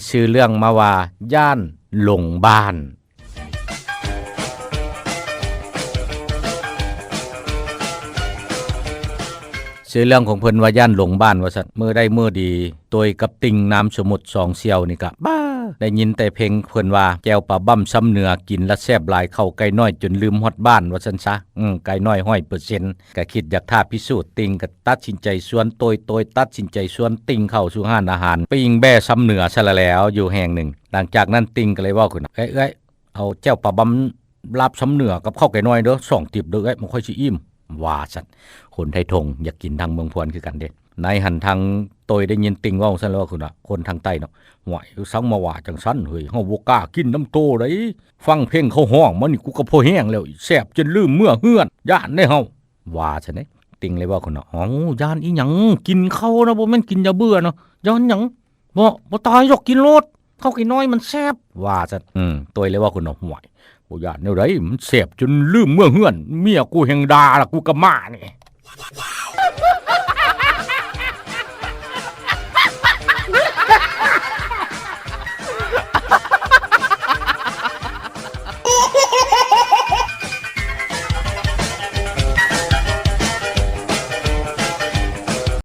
ຊື່ເລື່ອງມາວ່າ ຢ້ານຫຼົງບ້ານ. ຊື່ເລື່ອງຂອງເພິ່ນວ່າ ຢ້ານຫຼົງບ້ານວ່າຊັ້ນ. ມື້ໃດມື້ດີ ໂຕຍກັບຕິ່ງ ນາມສົມມຸດສອງສ່ຽວນີ້ກະ ບ້າ ໄດ້ຍິນແຕ່ເພງເພິ່ນວ່າ ແຈ່ວປາບັ້ມຊຳເໜືອ ກິນລະແຊບຫຼາຍ ເຂົ້າໄກ່ນ້ອຍຈົນລືມຮອດບ້ານວ່າຊັ້ນຊະ. ອືມ ໄກ່ນ້ອຍຮ້ອຍເປີເຊັນ ກະຄິດຢາກທ້າພິສູດ. ຕິ່ງກະຕັດສິນໃຈຊວນໂຕຍ ໂຕຍຕັດສິນໃຈຊວນຕິ່ງເຂົ້າສູ່ຮ້ານອາຫານ ປີ້ງແບ້ຊຳເໜືອຊະລະແລ້ວ ຢູ່ແຫ່ງໜຶ່ງ. ຫຼັງຈາກນັ້ນຕິ່ງກະເລີຍເວົ້າຂຶ້ນ ເອື້ອຍ ເອື້ອຍ ເອົາແຈ່ວປາບັ້ມ ລາບຊຳເໜືອກັບເຂົ້າໄກ່ນ້ອຍເດີ້ ສອງຕິບເດີ້ເອື້ອຍ ບໍ່ຄ່ອຍຊິອີ່ມ ວ່າຊັ້ນ. ຄົນໄທທົ່ງຢາກກິນທາງເມືອງພວນຄືກັນເດ້. ໃນຫັ້ນທາງໂຕຍໄດ້ຍິນຕິ່ງເວົ້າຊັ້ນແລ້ວ ວ່າຄືນະ ຄົນທາງໃຕ້ເນາະ ຫ້ວຍ ສັງມາວ່າຈັ່ງຊັ້ນເຮີ້ຍ ເຮົາບໍ່ກ້າກິນນຳໂຕໃດ໋ ຟັງເພງເຂົາຮ້ອງມານີ້ ກູກະພໍແຮງແລ້ວ ແຊບຈົນລືມເມືອເຮືອນ ຢ້ານເດ້ເຮົາ ວ່າຊັ້ນເດ້. ຕິ່ງເລີຍເວົ້າຂຶ້ນເນາະ ເອົ້າ ຢ້ານອີ່ຫຍັງ ກິນເຂົ້ານະ ບໍ່ແມ່ນກິນຢາເບື່ອນະ ຢ້ານຫຍັງ ບໍ່ ບໍ່ຕາຍດອກ ກິນໂລດ ເຂົ້າໄກ່ນ້ອຍມັນແຊບ ວ່າຊັ້ນ. ອືມ ໂຕຍເລີຍເວົ້າຂຶ້ນເນາະ ຫ້ວຍ ບໍ່ຢ້ານແນວໃດ ມັນແຊບຈົນລືມເມືອເຮືອນ ເມຍກູແຮ່ງດ່າລະ ກູກະມານີ້.